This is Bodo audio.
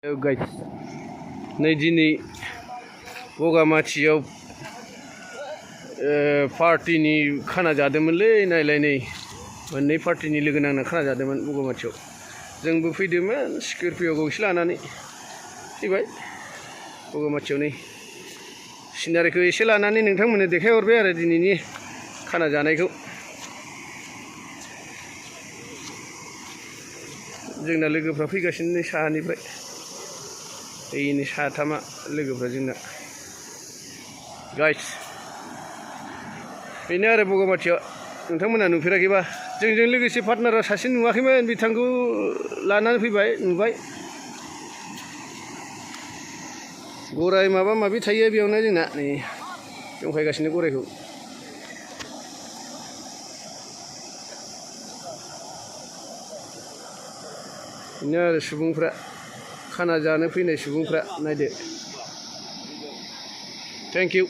guys नै दिनै बगामाथियाव पार्टीनि खाना जादोंमोनलै नायलाय नै मोननै पार्टीनि लोगो नांना खाना जादोंमोन बगामाथियाव जोंबो फैदोंमोन स्कर्पिय' गंसे लानानै फैबाय बगामाथियाव नै सिनारिखौ एसे लानानै नोंथांमोननो देखायहरबाय आरो दिनैनि खाना जानायखौ जोंना लोगोफ्रा फैगासिनो नै साहानिफ्राय एनि साथामा लोगोफ्रा जोंना गाइस बेनो आरो बगामाथियाव नोंथांमोना नुफेराखैबा जोंजों लोगोसे पार्टनारा सासे नुवाखैमोन बिथांखौ लानानै फैबाय नुबाय गराय माबा माबि थायो बेयावनो जोंना नै दंखायगासिनो गरायखौ बेनो आरो सुबुंफ्रा खाना जानो फैनाय सुबुंफ्रा नायदो थेंक इउ